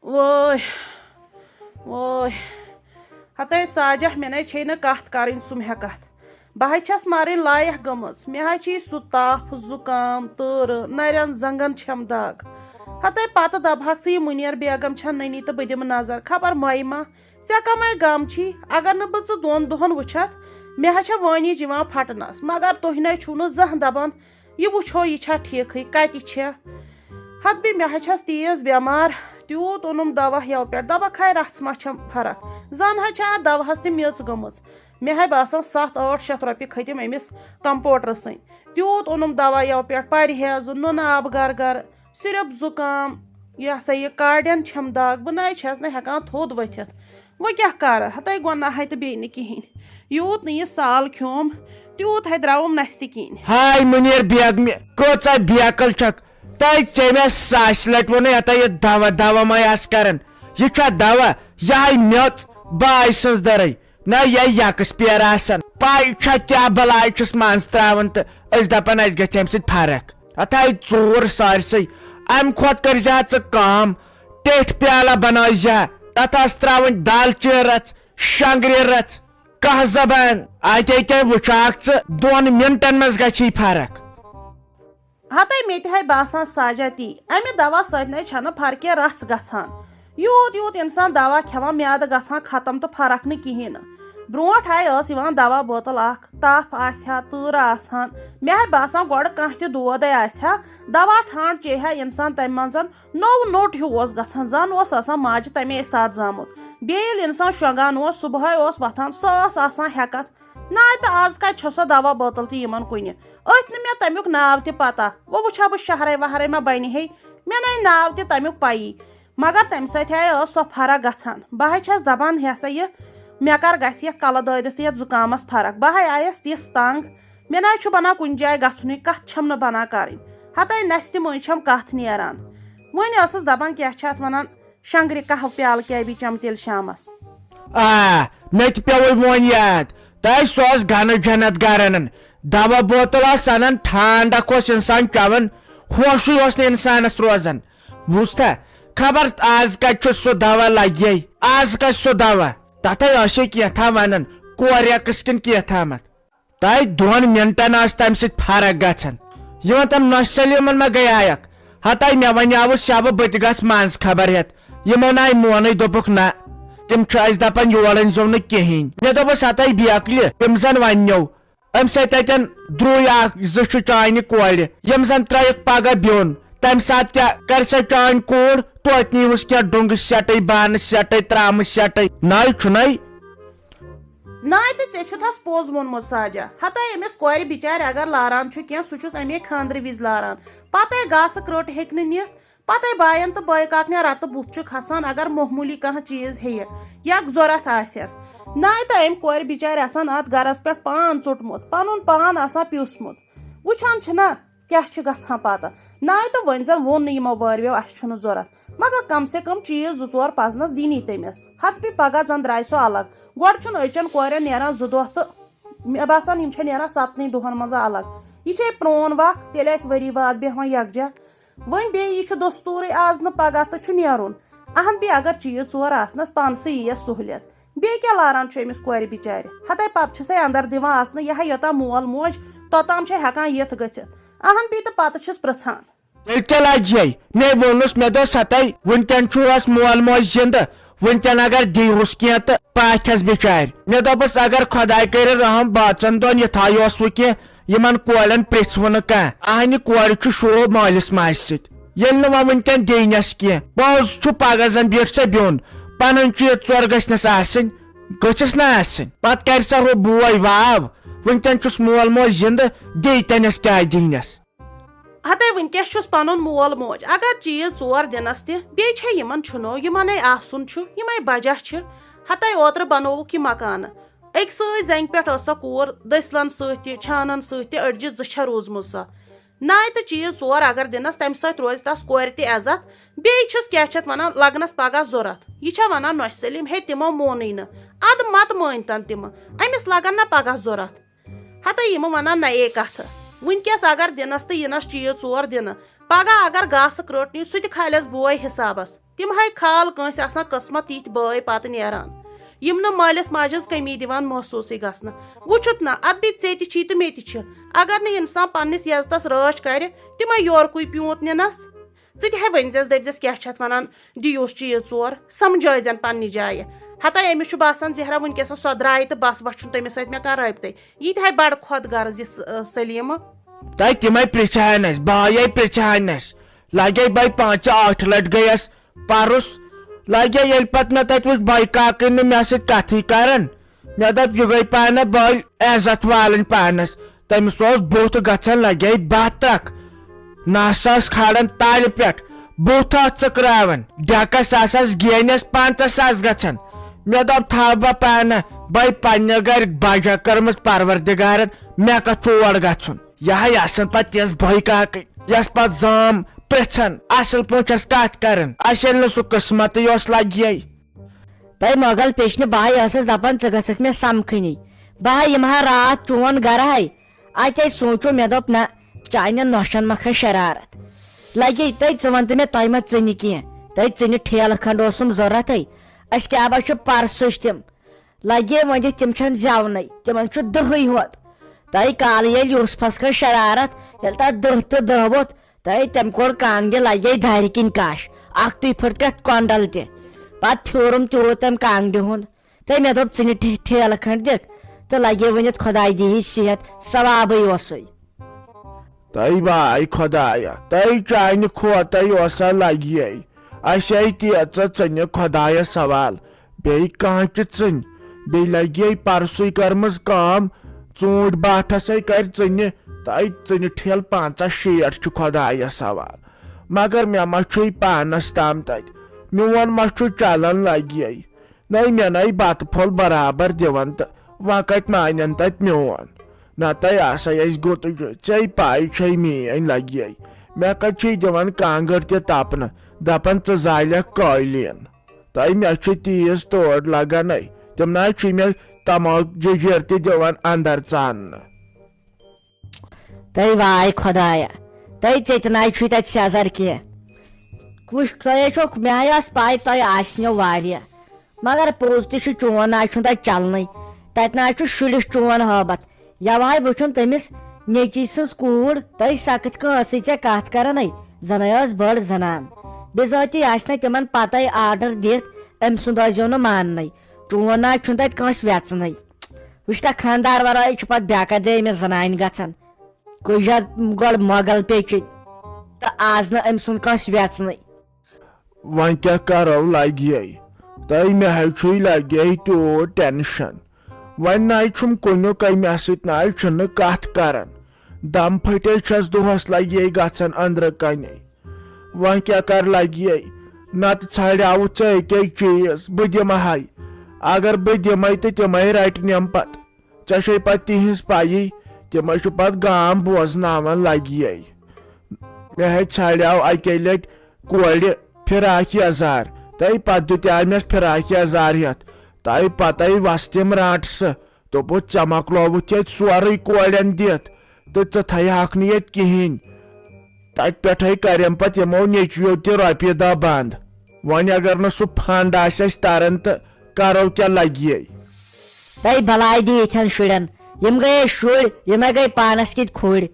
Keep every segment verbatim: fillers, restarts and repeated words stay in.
وٲے، وٲے۔ ہتے ساجہ، مےٚ نے چھے نہٕ کتھ کرٕنۍ، سُم ہیٚکتھ۔ بہٕ حظ چھَس مرٕنۍ لایق گٔمٕژ۔ مےٚ حظ چھِ سُہ تپھ، زُکام، تۭرٕ، نرٮ۪ن زنٛگن چھَم دگ۔ ہتے پتہٕ دپہٕ ہکھ ژٕ، یہِ مُنیر بیگم چھےٚ نٔنی تہٕ بہٕ دِمہٕ نظر، خبر مۄیہِ ما۔ ژےٚ کمے غم چھی؟ اگر نہٕ بہٕ ژٕ دۄن دۄہن وٕچھتھ، مےٚ حظ چھےٚ وٲنِج یِوان پھٹنس۔ مگر تُہۍ نے چھِو نہٕ زانٛہہ دپان، یہِ وٕچھو، یہِ چھا ٹھیٖکھٕے، کتہِ چھےٚ؟ ہتہٕ بیٚیہِ مےٚ حظ چھَس تیز بٮ۪مار، تیوٗت اوٚنُم دوا یَوٕ پٮ۪ٹھ، دَپَکھ ہاے رژھ ما چھَم فرق۔ زَن حظ چھےٚ اَتھ دوہَس تہِ میٚژ گٔمٕژ۔ مےٚ ہاے باسان ستھ ٲٹھ شیٚتھ رۄپیہِ کھٔتِم أمِس کمپوڈرٕ سٕنٛدۍ۔ تیوٗت اوٚنُم دوا یَوٕ پٮ۪ٹھ، پرہیز، نُنہٕ آب گرٕ گرٕ، صرف زُکام، یہِ ہسا یہِ کاڑٮ۪ن چھَم دگ، بہٕ نَے چھَس نہٕ ہٮ۪کان تھوٚد ؤتھِتھ۔ وۄنۍ کیٛاہ کَرٕ؟ ہَتَے گۄناہَے تہٕ بیٚیہِ نہٕ کِہیٖنۍ۔ یوٗت نہٕ یہِ سال کھیوٚم، تیوٗت ہے درٛاوُم نَستہِ کِنۍ۔ ہاے مُنیر بیگمہِ، کۭژاہ بیقل چھکھ۔ تۄہہِ ژےٚ مےٚ ساسہِ لٹہِ ووٚنُے، ہتا یہِ دوا دوا ما آسہِ کران۔ یہِ چھا دوا؟ یہِ ہاے میٚژ، باے سٕنٛز دٔرٕے۔ نہ، یہِ یکس پیر آسان۔ پاے چھا کیٛاہ بلاے چھُس منٛز تراوان تہٕ أسۍ دپان اَسہِ گژھِ اَمہِ سۭتۍ فرق۔ ہتا یہِ ژوٗر سارسٕے۔ امہِ کھۄتہٕ کٔرۍ زِ ہا ژٕ کٲم، ٹیٚٹھۍ پیالہ بنٲوۍ زِ ہا۔ تتھ آس تراوٕنۍ دالچیٖن رژھ، شنگرِ رژھ، کاہ زبان۔ اتے کیٛاہ وٕچھاکھ ژٕ، دۄن منٹن منٛز گژھی فرق۔ ہتے مےٚ تہِ ہے باسان ساجہ تی، امہِ دوا سۭتۍ نے چھنہٕ فرقے رژھ گژھان۔ یوٗت یوٗت انسان دوا کھٮ۪وان، میادٕ گژھان ختم تہٕ فرق نہٕ کِہیٖنۍ نہٕ۔ برونٛٹھ ہے ٲس یِوان دوا بوتل اکھ، تپھ آسہِ ہا، تۭرٕ آسہٕ ہن، مےٚ ہے باسان گۄڈٕ کانٛہہ تہِ دود ہے آسہِ ہا، دوا ٹھانٛڈ چیٚیہِ ہا انسان تمہِ منٛز، نوٚو نوٚٹ ہیوٗ اوس گژھان، زن اوس آسان ماجہِ تمے ساتہٕ زامُت۔ بیٚیہِ ییٚلہِ انسان شۄنٛگان اوس، صبحٲے اوس وۄتھان، سۄ ٲس آسان ہٮ۪کتھ۔ ناے تہٕ آز کتہِ چھےٚ سۄ دوا بوتل تہِ یِمن کُنہِ؟ أتھۍ نہٕ مےٚ تمیُک ناو تہِ پتہ۔ وۄنۍ وٕچھِ ہا بہٕ شہرے وہرے ما بنہِ ہے، مےٚ نے ناو تہِ تمیُک پَیی۔ مگر تمہِ سۭتۍ ہے ٲس سۄ فرق گژھان۔ بہٕ ہے چھَس دپان، یہِ ہسا یہِ، مےٚ کر گژھِ یتھ کلہٕ دٲدِس تہٕ یتھ زُکامس فرق؟ بہٕ ہے آیس تِژھ تنگ، مےٚ نہ چھُ بنان کُنہِ جایہِ گژھنُے، کتھ چھم نہٕ بنان کرٕنۍ۔ ہتے نستہِ مٔنٛزۍ چھم کتھ نیران۔ وۄنۍ ٲسٕس دپان، کیٛاہ چھِ اتھ ونان، شنگرِ قہوٕ پیالہٕ کیٛاہ بیٚیہِ چمہٕ تیٚلہِ شامس۔ آ، مےٚ تہِ پیوٚوُے وۄنۍ یاد۔ تۄہہِ سُہ اوس گنہٕ جنت گرن۔ دوا بوتل ٲس انان، ٹھانڈک اوس انسان چٮ۪وان، ہوشٕے اوس نہٕ انسانس روزان۔ بوٗزتھا، خبر آز کتہِ چھُ سُہ دوا لگے، آز کتہِ سُہ دوا؟ تتھے ٲسے کینٛژھا ونان، کوریکس کِنہٕ کینٛژھامتھ۔ تۄہہِ دۄن منٹن ٲس تمہِ سۭتۍ فرق گژھان۔ یِمن تِم نۄشہِ سلیمن ما گٔیایکھ؟ ہتاے مےٚ ونیاوُس شبہٕ بہٕ تہِ گژھٕ منٛز خبر ہٮ۪تھ۔ یِمو ناے مونٕے، دوٚپُکھ نہ، تِم چھِ اسہِ دپان یور أنۍ زیو نہٕ کِہیٖنۍ۔ مےٚ دوٚپُس ہتاے بیکلہِ، تِم زن وننیو، أمۍ سۭتۍ تتٮ۪ن درٛوے اکھ زٕ چھِ چانہِ کورِ، یِم زن ترٲیِکھ پگاہ بیوٚن۔ تمہِ ساتہٕ کیٛاہ کرِ سۄ چانہِ کوٗر؟ توتہِ نیٖہُس کینٛہہ ڈوٚنٛگہٕ سٮ۪ٹٕے، بانہٕ سٮ۪ٹٕے، ترامہٕ سٮ۪ٹٕے۔ ناے چھُنَے۔ ناے تہٕ ژےٚ چھُتھس پوٚز ووٚنمُت ساجہ۔ ہتاے أمِس کورِ بِچارِ اگر لاران چھُ کینٛہہ، سُہ چھُس امے خانٛدرٕ وِزِ لاران۔ پتے گاسہٕ کرٛوٚٹ ہیٚکہِ نہٕ نِتھ، پتے باین تہٕ بٲے کاکنٮ۪ن رتہٕ بُتھ چھُ کھسان، اگر معموٗلی کانٛہہ چیٖز ہیٚیہِ یا ضروٗرت آسٮ۪س۔ ناے تہٕ أمۍ کورِ بِچارِ آسان اتھ گرس پٮ۪ٹھ پان ژوٚٹمُت، پنُن پان آسان پیوٗسمُت۔ وٕچھان چھِنا، کیٛاہ چھِ گژھان پتہٕ؟ ناے تہٕ وۄنۍ زن ووٚن نہٕ یِمو وٲرویو، اسہِ چھُنہٕ ضروٗرت، مگر کم سے کم چیٖز زٕ ژور پزنس دِنی تٔمِس۔ ہتہٕ پیٚیہِ پگاہ زن درٛاے سۄ الگ۔ گۄڈٕ چھُنہٕ أزچٮ۪ن کورٮ۪ن نیران زٕ دۄہ تہٕ مےٚ باسان یِم چھےٚ نیران ستنٕے دۄہن منٛز الگ۔ یہِ چھے پرٛون وق، تیٚلہِ آسہِ ؤری واد بیٚہوان یکجا۔ وۄنۍ بیٚیہِ یہِ چھُ دستوٗرٕے، از نہٕ پگاہ تہٕ چھُ نیرُن۔ اہن بیٚیہِ اگر چیٖز ژور آسنس پانسٕے یِیَس سہوٗلیت۔ بیٚیہِ کیٛاہ لاران چھُ أمِس کورِ بِچارِ؟ ہتے پتہٕ چھِ سۄے اندر دِوان اژنہٕ، یہِ ہا یوٚتام مول موج، توٚتام چھے ہٮ۪کان یِتھ گٔژھِتھ۔ اہن بیٚیہِ تہٕ پتہٕ چھِس پرژھان۔ تیٚلہِ کیٛاہ لجہِ ہے؟ مے ووٚنُس، مےٚ دوٚپ، ہتے وٕنکٮ۪ن چھُ اَس مول موج زِندٕ، وٕنکٮ۪ن اگر دیٖہُس کینٛہہ تہٕ پاتھٮ۪س بِچارِ۔ مےٚ دوٚپُس، اگر خۄداے کٔرِن رحم، بٲژن دۄن یِتھے اوس وٕ کینٛہہ، یِمن کورٮ۪ن پرژھوٕ نہٕ کانٛہہ۔ اہنہِ کورِ چھُ شوب مٲلِس ماجہِ سۭتۍ۔ ییٚلہِ نہٕ وۄنۍ وٕنکٮ۪ن دیٖنس کینٛہہ، پوٚز چھُ پگاہ زن بیٖٹھ سۄ بیوٚن، پنٕنۍ چیٖز ژور گٔژھنس آسٕنۍ، گٔژھِس نہ آسٕنۍ۔ پتہٕ کرِ سا ہُہ بوے واو، وٕنکٮ۪ن چھُس مول موج زِندٕ، دیٖتنس کیٛاہ دیٖنس؟ ہتے وٕنکیٚس چھُس پنُن مول موج، اگر چیٖز ژور دِنس تہِ، بیٚیہِ چھے یِمن چھُنو، یِمنے آسُن چھُ، یِمے بجہ چھِ۔ ہتے اوترٕ بنووُکھ یہِ مکانہٕ۔ أکۍ سٕے زنگہِ پٮ۪ٹھ ٲس سۄ کوٗر، دٔسلن سۭتۍ تہِ، چھانن سۭتۍ تہِ أڈجہِ زٕ چھےٚ روٗزمٕژ سۄ۔ ناے تہٕ چیٖز ژور اگر دِنس، تمہِ سۭتۍ روزِ تس کورِ تہِ عزت۔ بیٚیہِ چھُس کیٛاہ چھِ اتھ ونان، لگنس پگاہ ضروٗرت۔ یہِ چھےٚ ونان نۄشہِ سلیٖم، ہے تِمو مونٕے نہٕ، ادٕ مت مٲنۍ تن تِمہٕ، أمِس لگن نہ پگاہ ضروٗرت۔ ہتے یِمہٕ ونان نَیے کتھٕ۔ وٕنکیٚس اگر دِنس تہٕ یِنس چیٖز ژور دِنہٕ، پگاہ اگر گاسہٕ کرٛوٚٹ نی، سُہ تہِ کھالٮ۪س بوے حسابس۔ تِم ہاے خال کٲنٛسہِ آسان قٕسمت یِتھۍ بٲے پتہٕ نیران، یِم نہٕ مٲلِس ماجہِ ہٕنٛز کٔمی دِوان محسوٗسٕے گژھنہٕ۔ وُچھُتھ نا، ادبی ژےٚ تہِ چھی تہٕ مےٚ تہِ چھِ۔ اگر نہٕ انسان پننِس یزتس رٲچھ کرِ، تِمے یورکُے پیوٗنت نِنس۔ ژٕ تہِ ہے ؤنۍ زٮ۪س، دٔپۍ زٮ۪س، کیٛاہ چھِ اتھ ونان، دِیوس چیٖز ژور، سمجھٲے زٮ۪ن پننہِ جایہِ۔ ہتا أمِس چھُ باسان، زہرا وٕنکیٚس سۄ درٛایہِ تہٕ بس، وۄنۍ چھُنہٕ تٔمِس سۭتۍ مےٚ کانٛہہ رٲبطے۔ یہِ تہِ ہے بڑٕ خۄد غرض یہِ س-، سلیٖمہٕ۔ تۄہہِ تِمے پرژھانس، بایے پرژھانس، لگے بے پانٛژِ ٲٹھِ لٹہِ گٔیس پرُس۔ لگے ییٚلہِ پتہٕ مےٚ تتہِ وُچھ بے کاکٕنۍ نہٕ مےٚ سۭتۍ کتھٕے کران۔ مےٚ دوٚپ، یہِ گٔے پانہ بٔلۍ عزت والٕنۍ پانس۔ تٔمِس اوس بُتھ گژھان لگے بتھ ترکھ۔ نس ٲس کھالان تالہِ پٮ۪ٹھ، بُتھ ٲس ژٕکراوان۔ ڈیکس آسس گینس پنژاہ ساس گژھان۔ مےٚ دوٚپ، تھاو بہٕ پانہ، بے پننہِ گرِ بجا کٔرمٕژ پروردگارن، مےٚ کتھ چھُ اور گژھُن؟ یہِ ہا آسان پتہٕ تِژھ بٲے کاکٕے، یۄس پتہٕ زام پرژھان، اصل پٲٹھۍ چھس کتھ کران۔ اسہِ ییٚلہِ نہٕ سُہ قسمتٕے اوس لگہِ۔ تۄہہِ مۄغل پیچھنہِ بہٕ ہاے ٲسٕس دپان، ژٕ گژھکھ مےٚ سمکھٕنی۔ بہٕ ہاے یِمہٕ ہا راتھ چون گرٕ ہاے۔ اتے سوٗنچُم، مےٚ دوٚپ، نہ، چانٮ۪ن نۄشن ما کھژِ شرارت۔ لگے تۄہہِ، ژٕ وَن تہٕ مےٚ، تۄہہِ ما ژٕنہِ کینٛہہ؟ تۄہہِ ژٕنہِ ٹھیلہٕ کھنڈ اوسُم ضروٗرتھٕے۔ أسۍ کیٛاہ با چھِ پرسُچ تِم؟ لگے ؤنِتھ، تِم چھَنہٕ زٮ۪ونَے، تِمن چھُ دٕہٕے ہوت۔ تۄہہِ کالہٕ ییٚلہِ یوسفس کھٔژ شرارت، ییٚلہِ تَتھ دٕہ تہٕ دٕہ ووٚتھ، تۄہہِ تَمہِ کھۄڑ کانٛگرِ لگے دارِ کِنۍ کش۔ اکھ تُے پھٕٹ کتھ کۄنڈل تہِ۔ پتہٕ پھیوٗرُم تیوٗت تَمہِ کانٛگرِ ہُنٛد۔ تہٕ مےٚ دوٚپ، ژٕ نہِ ٹھِ-، ٹھیلہٕ کھنٛڈ دِکھ۔ تہٕ لگے ؤنِتھ، خۄداے دِیہِ صحت، ثوابٕے اوسُے۔ تۄہہِ واے خۄدایا، تۄہہِ چانہِ کھۄتَے اوسا لگے۔ اَسے تیٖژٕ ژٕنہِ خۄدایس سوال، بیٚیہِ کانٛہہ تہِ ژٕنہِ۔ بیٚیہِ لگے پرسُے کٔرمٕژ کٲم، ژوٗنٛٹھۍ باٹھسے کرِ ژٕنہِ، تۄہہِ ژٕنہِ ٹھیلہٕ پنٛژاہ شیٹھ چھُ خۄدایس سوال۔ مگر مےٚ ما چھُے پانس تام تتہِ، میون ما چھُ چلان لگے۔ نَے مےٚ نَے بتہٕ پھوٚل برابر دِوان تہٕ وۄنۍ کتہِ مانن تتہِ میون؟ نتہٕ آسے اَسہِ گُتٕجہِ، ژےٚ پاے چھے میٲنۍ لگے۔ مےٚ کتہِ چھے دِوان کانٛگٕر تہِ تپنہٕ، دپان، ژٕ زالکھ قٲلیٖن۔ تۄہہِ مےٚ چھُ تیٖژ تٲر لگانے، تِم نہ چھُے مےٚ تماک ججیر تہِ دِوان اندر ژاننہٕ۔ تۄہہِ واے خۄدایا، تۄہہِ ژےٚ تہِ نَے چھُے تَتہِ سیٚزر کینٛہہ۔ وٕچھ، تۄہے چھو، مےٚ ہَے ٲس پَے تۄہہِ آسنو واریاہ، مگر پوٚز تہِ چھُ، چون نَے چھُنہٕ تَتہِ چلنٕے۔ تَتہِ نَے چھُ شُرِس چون ہٲبتھ۔ یَوٕ ہَے وٕچھُن تٔمِس نیٚچی سٕنٛز کوٗر، تۄہہِ سۄ کِتھ کٔنۍ ٲسٕے ژےٚ کَتھ کَرَنَے؟ زَنَے ٲس بٔڑ زَنان۔ بِذٲتی آسہِ نَے تِمَن پَتَے آرڈر دِتھ، أمۍ سُنٛد ٲسۍزیو نہٕ ماننَے۔ چون نَے چھُنہٕ تَتہِ کٲنٛسہِ وٮ۪ژنٕے۔ وٕچھتا، خانٛدار ورٲے چھُ پتہٕ بیٛاکھ دے أمِس زنانہِ گژھان۔ کُجا گۄڈٕ مۄغل پیچِنۍ تہٕ آز نہٕ أمۍ سُنٛد کٲنٛسہِ وٮ۪ژنٕے۔ وۄنۍ کیٛاہ کرو لگے؟ تۄہہِ مےٚ ہے چھُے لگے تیوٗت ٹینشن۔ وۄنۍ نَے چھُم کُنیُک، مےٚ سۭتۍ نَے چھُنہٕ کتھ کران۔ دم پھٹے چھس دۄہس لگے گژھان أنٛدرٕ کنے۔ وۄنۍ کیٛاہ کر لگی؟ نتہٕ ژھانڈیاوُتھ ژےٚ أکے چیٖز، بہٕ دِمہٕ ہاے۔ اگر بہٕ دِمے تہٕ تِمے رٹنٮ۪م پتہٕ۔ ژےٚ چھے پتہٕ تِہنٛز پیی، تِمے چھِ پتہٕ گام بوزناوان لگی۔ مےٚ ہے ژھانڈیاو اکے لٹہِ کورِ فراک یزار، تہٕ پتہٕ دیُت مےٚ فراک یزار ہٮ۪تھ، تہٕ پتے وس تِم رانٹسہٕ۔ دوٚپُکھ، "ژےٚ مۄکلووُتھ ییٚتہِ سورُے کورٮ۪ن دِتھ تہٕ ژٕ تھایہَکھ نہٕ ییٚتہِ کِہیٖنۍ۔" تَتہِ پٮ۪ٹھَے کَرٮ۪م پَتہٕ یِمو نیٚچوِیو تہِ رۄپیہِ دَہ بنٛد۔ وۄنۍ اگر نہٕ سُہ فنڈ آسہِ اَسہِ تَران تہٕ کَرو کیٛاہ لَگہِ؟ تَے بَلاے دِ یِتھٮ۪ن شُرٮ۪ن۔ یِم گٔیے شُرۍ، یِمَے گٔے پانَس کِتۍ کھُرۍ۔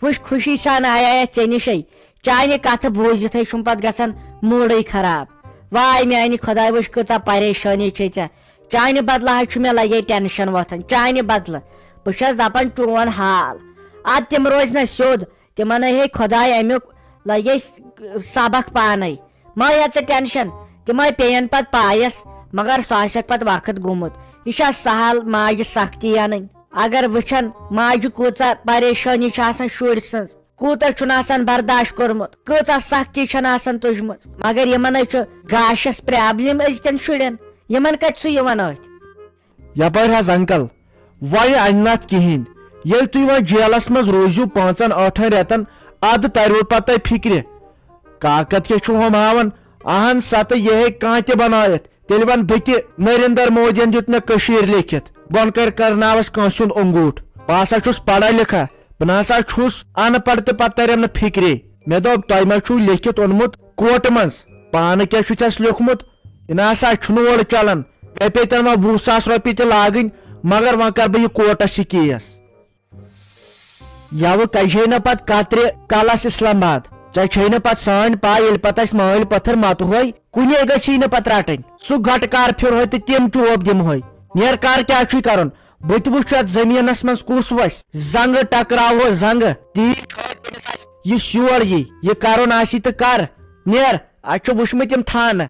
وٕچھ، خوشی سان آیے یَتھ ژےٚ نِشے۔ چانہِ کتھٕ بوٗزِتھے چھُم پتہٕ گژھان موٗڈٕے خراب۔ واے میانہِ خۄداے، وٕچھ کۭژاہ پریشٲنی چھے ژےٚ۔ چانہِ بدلہٕ حظ چھُ مےٚ لگے ٹینشن وۄتھان، چانہِ بدلہٕ۔ بہٕ چھس دپان چون حال۔ ادٕ تِم روزِ نہ سیوٚد، تِمن ہے خۄداے امیُک لگے س-، سبق پانے۔ مہ ہےٚ ژٕ ٹینشن، تِمے پیٚین پتہٕ پایس، مگر سُہ آسٮ۪کھ پتہٕ وقت گوٚمُت۔ یہِ چھا سہل ماجہِ سختی انٕنۍ؟ اگر وٕچھن ماجہِ کۭژاہ پریشٲنی چھِ آسان شُرۍ سٕنٛز، کوٗتاہ چھُنہٕ آسان برداشت کوٚرمُت، کۭژاہ سختی چھَنہٕ آسان تُجمٕژ، مگر یِمن ہے چھُ گاشس پرابلم أزکٮ۪ن شُرٮ۪ن، یِمن کتہِ چھُ یِوان أتھۍ؟ یپٲرۍ حظ انکل، وۄنۍ انہِ نہٕ اتھ کِہینۍ۔ ییٚلہِ تُہۍ وۄنۍ جیلس منٛز روٗزِو پانٛژن ٲٹھن رٮ۪تن، ادٕ ترِوٕ پتہٕ تۄہہِ فِکرِ۔ کاکد کیٛاہ چھُ ہُم ہاوان؟ اہن سا، تہٕ یہِ ہیٚکہِ کانٛہہ تہِ بنٲوِتھ۔ تیٚلہِ ونہٕ بہٕ تہِ، نریندر مودیَن دیُت مےٚ کٔشیٖر لیکھِتھ، بۄنہٕ کَنہِ کرناوس کٲنٛسہِ ہُنٛد اوٚنٛگوٗٹھ۔ بہٕ ہسا چھُس پڑھا لکھا، بہٕ نہ سا چھُس ان پڑھ تہٕ پتہٕ ترٮ۪م نہٕ فِکرے۔ مےٚ دوٚپ، تۄہہِ ما چھُو لیکھِتھ اوٚنمُت کوٹہٕ منٛز؟ پانہٕ کیٛاہ چھُتھ اَسہِ لیوٚکھمُت؟ یہِ نہ سا چھُنہٕ اورٕ چلان۔ مےٚ پیٚتن وۄنۍ وُہ ساس رۄپیہِ تہِ لاگٕنۍ، مگر وۄنۍ کر بہٕ یہِ کوٹس یہِ کیس۔ یوٕ کجہِ ہے نہ پتہٕ کترِ کلس اسلام آباد۔ ژےٚ چھے نہٕ پتہٕ سٲنۍ پاے، ییٚلہِ پتہٕ اسہِ مٲلۍ پتھر متہٕ ہوے، کُنے گژھی نہٕ پتہٕ رٹٕنۍ۔ سُہ گٹہٕ کار پھرہوے تہٕ تِم چوب دِمہوے۔ نیر کر، کیٛاہ چھُے کرُن؟ بہٕ تہِ وٕچھِ اتھ زٔمیٖنس منٛز کُس وسہِ۔ زنگہٕ ٹکراوہوس زنگہٕ۔ تی چھُ تٔمِس اَسہِ یہِ شور یی، یہِ کرُن آسی تہٕ کر۔ نیر، اَسہِ چھُ وٕچھمٕتۍ یِم تھانہٕ۔